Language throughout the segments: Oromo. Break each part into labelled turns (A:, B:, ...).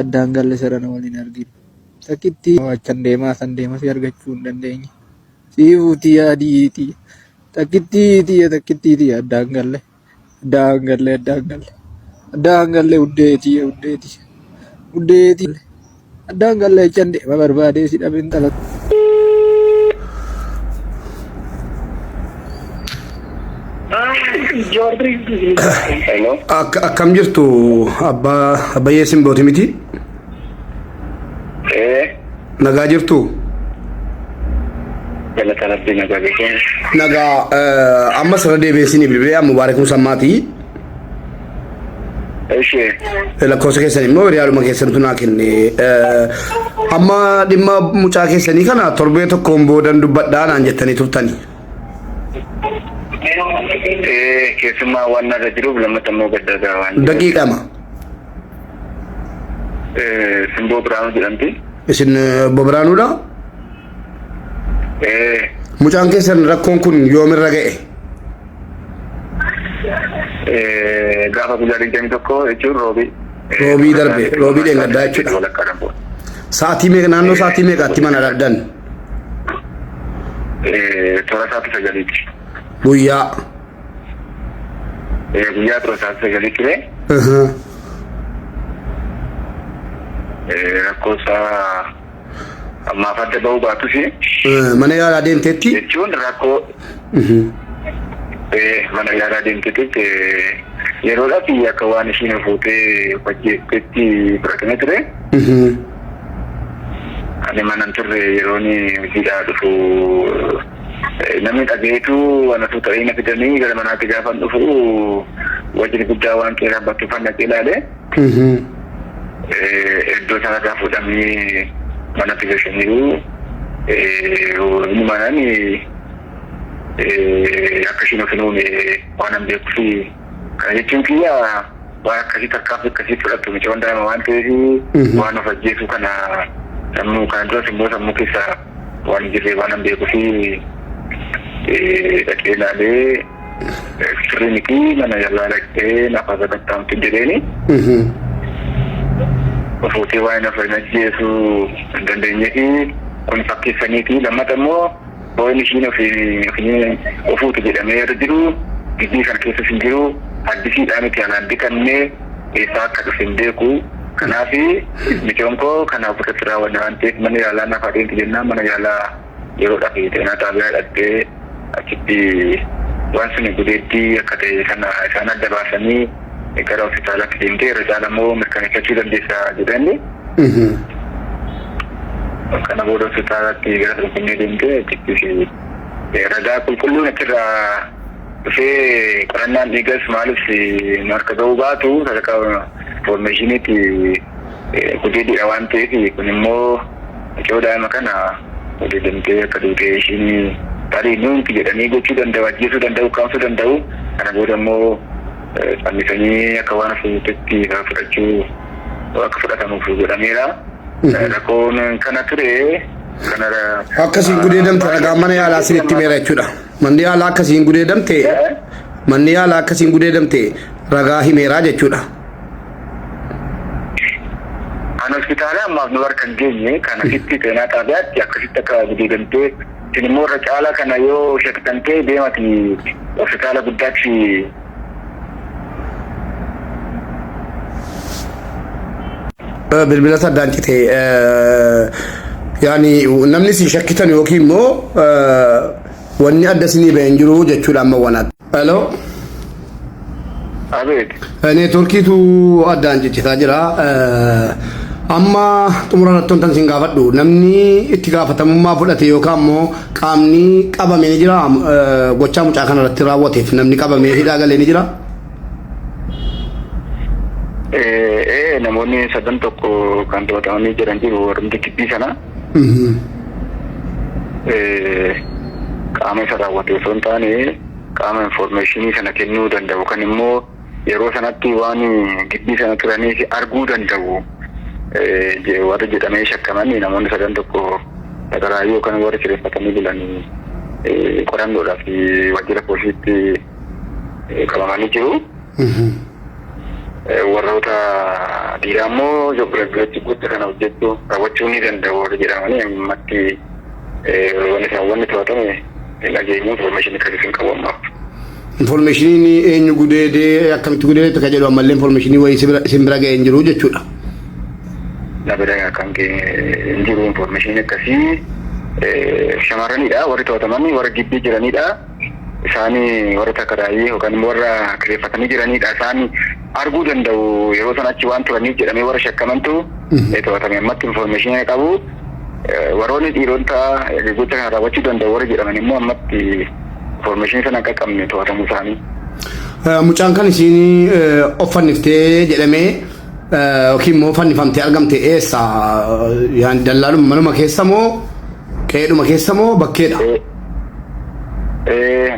A: Addaan galle sarana wal hin arginu. Takkittii achan deemaa san deema si argachuu hin dandeenye. Siifuu tiyya adii tiyya. Takkittii tiyya takkittii tiyya addaan galle. Addaan galle addaan galle. Addaan galle uddee tiyya uddee tiyya. Uddee tiyya. Addaan galle achan deema barbaadee si dhabe intala.
B: Hello.
C: Akkam jirtu abbaa abbayyee simbooti miti
B: Eh,
C: nagaa jirtu
B: galata rabbii nagaa jechuun.
C: nagaa ammas irra deebi'ee isinii bilbilee mubaarak musammaati
B: Ishee.
C: Lakkoofsa keessan immoo hiriyaaluma keessantu naa kenne amma dhimma mucaa keessanii kana torbee tokkoon boodan dubbadhaa naan jettanii turtani.
B: Eh, keessumaa waan narra jiruuf lammata immoo gadda waan jiruuf.
C: Daqiiqama.
B: Eh, Simboo Biraanuu jedhamti.
C: Isin obbo Biraanuudha?
B: Eh,
C: Mucaan keessan rakkoon kun yoomirra ga'e?
B: Eh, gaafa guyyaa 21 jechuun roobii.
C: Roobii darbe, roobii dheengaddaa jechuudha.
B: Walakkaadhaan booda.
C: Sa'aatii meeqa naannoo sa'aatii meeqaatti mana dhabdan?
B: Toora sa'aatii 9tti.
C: Guyyaa.
B: Guyyaa toora sa'aatii 9 ture. Rakkoo isaa ammaaf adda ba'uu baatus.
C: Mana yaalaa deemteetti?
B: Jechuun rakkoo mana yaalaa deemteetti yeroodhaaf akka waan ishiin fuutee hojjettetti fudhatame ture. Ani mana hin turre yeroon hojiidhaa dhufu namni dhagayeetu anatu ta'ee na fidanii gara manaatti gaafan dhufu wajjin guddaa waan qeeraan bakkeeffan dhaqee ilaale. Iddoo sanarraa fuudhamee manatti gashaniiru. Innumaan akka ishiin of hin uune waan an beekuuf kana jechuun kiyya waan akkasii tarkaanfii akkasii fudhattu mucoon daa'ima waan ta'eef waan of ajjeesuu kana sammuu kana duras immoo sammuu keessa waan hin jirre waan an beekuuf dhaqee ilaalee sirrii miti mana yaalaa dhaqxee nafa sakattaamtu jedheeni. Fuutee waan nafa hin ajjeesuu hin dandeenyeefi kun fakkeessaniiti. Lammata immoo boo'in ishiin ofiin ofuutu jedhamee yeroo jiru gibbii kana keessas hin jiru addisiidhaa miti alaan bitamne eessaa akka dhufe hin beeku. Kanaaf mucoon koo kana ofirratti raawwanne waan ta'eef mana yaalaa naaf adeemtu jennaan mana yaalaa yeroodhaaf xeenaa xaabiyaa dhaqxee achitti waan suni gudeeddii akka ta'e sana isaan adda baasanii gara hospitaalaatti deemtee irra caala immoo mirkaneeffachuu dandeessa jedhani. Kana booda hospitaalatti gara Finfinnee deemtee achittis ragaa qulqulluun achirraa dhufee qorannaan dhiigas maalis nu harka ga'uu baatu sadarkaa foormeeshiniitti gudeeddiidha waan ta'eef kun immoo mucoo daa'ima kana gudeedamtee akka duutee ishiin tarii nuunti jedhanii gochuu danda'u, ajjeesuu danda'u, kaasuu danda'u. Kana booda immoo callisanii akka waan fuutetti fudhachuu akka fudhatamuuf godhameera. Rakkoon kana ture. Kana
C: Akkasiin gudeedamte ragaan mana yaalaa isinitti himeera jechuudha. Manni yaalaa akkasiin gudeedamte manni yaalaa akkasiin gudeedamte ragaa himeera jechuudha.
B: Kan hospitaala ammaaf nu harka hin geenye kan asitti xeenaa xaabiyaatti akkasitti akka gudeedamtee isin immoo irra caalaa kana yoo shakkitan ta'e deemati hospitaala guddaatti
C: Bilbila addaan cite yaani namni isin shakkitan yookiin immoo wanni adda isinii ba'e hin jiru jechuudha amma wanaatti. Hello.
B: Abeet.
C: Neetworkiitu addaan ciccitaa jira. Amma xumura irratti wantan isin gaafadhu namni itti gaafatamummaa fudhate yookaan immoo qaamni qabame ni jira gochaa mucaa kana irratti raawwateef namni qabamee hidhaa galee ni jira.
B: Ee namoonni sadan tokko kan to'atamanii jiran jiru warrumti gibbii sana. Qaama isa raawwate osoo hin taane qaama infoormeeshinii sana kennuu danda'u kan immoo yeroo sanatti waan gibbii sana turanii arguu danda'u warri jedhamee shakkaman namoonni sadan tokko sagaraayyuu yookaan warri kireeffatanii bulan qorannoodhaaf waajjira poolisiitti qabamanii jiru. Warroota dhiiraa immoo gocha kana hojjechuu raawwachuu ni danda'u warri jedhamanii ammatti wanni isaan wanni to'atame hin dhageenyu, information akkasii hin qabu ammaaf.
C: Informationiin eenyu gudeedee, akkamitti gudeedee kan jedhu ammallee informationii wayii isin bira ga'ee hin jiru jechuudha.
B: Na bira kan hin jiru information akkasii. Shamarranidha warri to'ataman, warra gibbii jiranidha. Isaanii warra takaraayii yookaan immoo warra kireeffatanii jiranidha. Isaan arguu danda'u yeroo sana achi waan turaniif jedhamee warra shakkamantu to'atame, ammatti information qabu. Warroonni dhiirota gocha kana raawwachuu danda'u warra jedhaman immoo ammatti information sana akka qabne to'atamuu isaanii.
C: Mucaan kan isiin of fanniftee jedhamee yookiin immoo fannifamtee argamte eessa? Yaan dallaaluma manuma keessa moo qe'eedhuma keessa moo bakkeedha?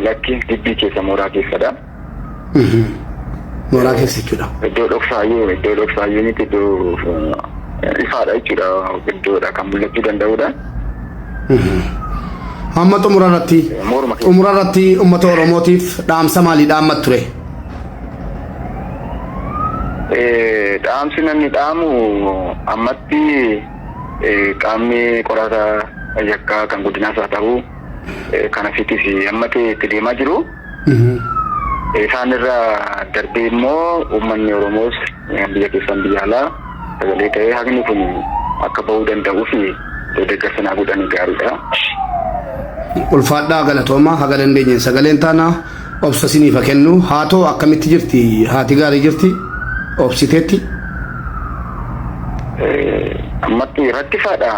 B: Lakki, gibbii keessa, mooraa keessadha.
C: Mooraa keessa jechuudha.
B: Iddoo dhoksaayyuu miti, iddoo ifaadha jechuudha. Iddoodha kan mul'achuu danda'udha.
C: Amma xumura irratti
B: Mooruma keessa.
C: xumura irratti uummata Oromootiif dhaamsa maalii dhaammat ture?
B: Dhaamsi namni dhaamu ammatti qaamni qorata yakkaa kan guddinaas haa ta'u kan asiittis ammatti itti deemaa jiru. Isaan irra darbee immoo uummanni Oromoos biyya keessan biyya alaa sagalee ta'ee haqni kun akka bahuu danda'uu fi deeggarsa naa godhanii gaariidha.
C: Ulfaadhaa, galatoomaa. Haga dandeenyeen sagaleen taana, obsa isiniif haa kennu. Haa ta'u, akkamitti jirti? Haati gaarii jirti? Obsiteetti?
B: Ammatti rakkisaadha.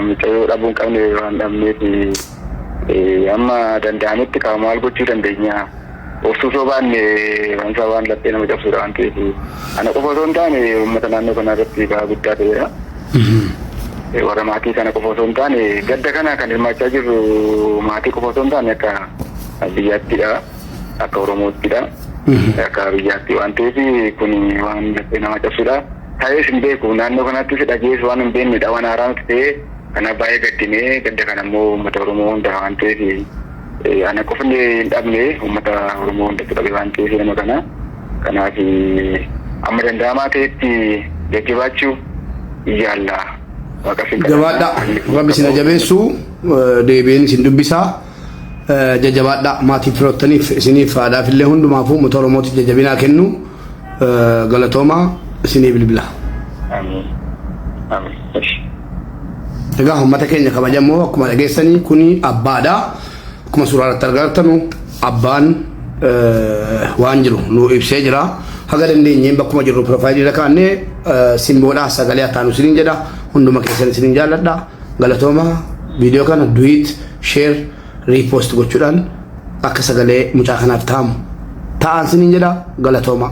B: Mucayyoo dhabuu hin qabne waan dhabneef amma danda'ametti qaama maal gochuu dandeenya? Obsuu soo baanne waan isaa waan laphee nama cabsuudha waan ta'eef, ana qofa osoo hin taane uummata naannoo kanaa irratti ba'aa guddaa ta'eera. Warra maatii kana qofa osoo hin taane, gadda kana kan hirmaachaa jirru maatii qofa osoo hin taane akka biyyaattidha. Akka Oromoottidha. Akka biyyaatti waan ta'eef kun waan laphee nama cabsuudha. Ta'ees hin beeku, naannoo kanattis dhagees waan hin beeknedha, waan haaraa nuti ta'ee kanaaf baay'ee gaddinee, gadda kana immoo uummata Oromoo hunda waan ta'eef, ana qofni hin dhabne, uummata Oromoo hundatti dhabe waan ta'eef nama kana. Kanaaf amma danda'amaa ta'etti jajjabaachuu yaalla. Waaqa sin kadhanna.
C: Jabaadhaa. Rabbi isin jabeessu, deebiin isin dubbisaa. Jajjabaadhaa, maatii firoottaniif, isiniif, haadhaaf illee, hundumaafuu uummata Oromootiif jajjabinaa kennu. Galatoomaa, isinii bilbila.
B: Amiin. Amiin.
C: Egaa uummata keenya kabajamoo, akkuma dhageessanii kuni abbaadha. Akkuma suuraa irratti argatanu abbaan waan jiru nu ibsee jira. Haga dandeenyeen bakkuma jirru profileii irra kaannee simboodhaa sagalee ataanu isiniin jedha. Hunduma keessan isiniin jaalladha. Galatooma, viidiyoo kana duet, share, repost gochuudhaan akka sagalee mucaa kanaaf ta'amu ta'an isiniin jedha, galatooma.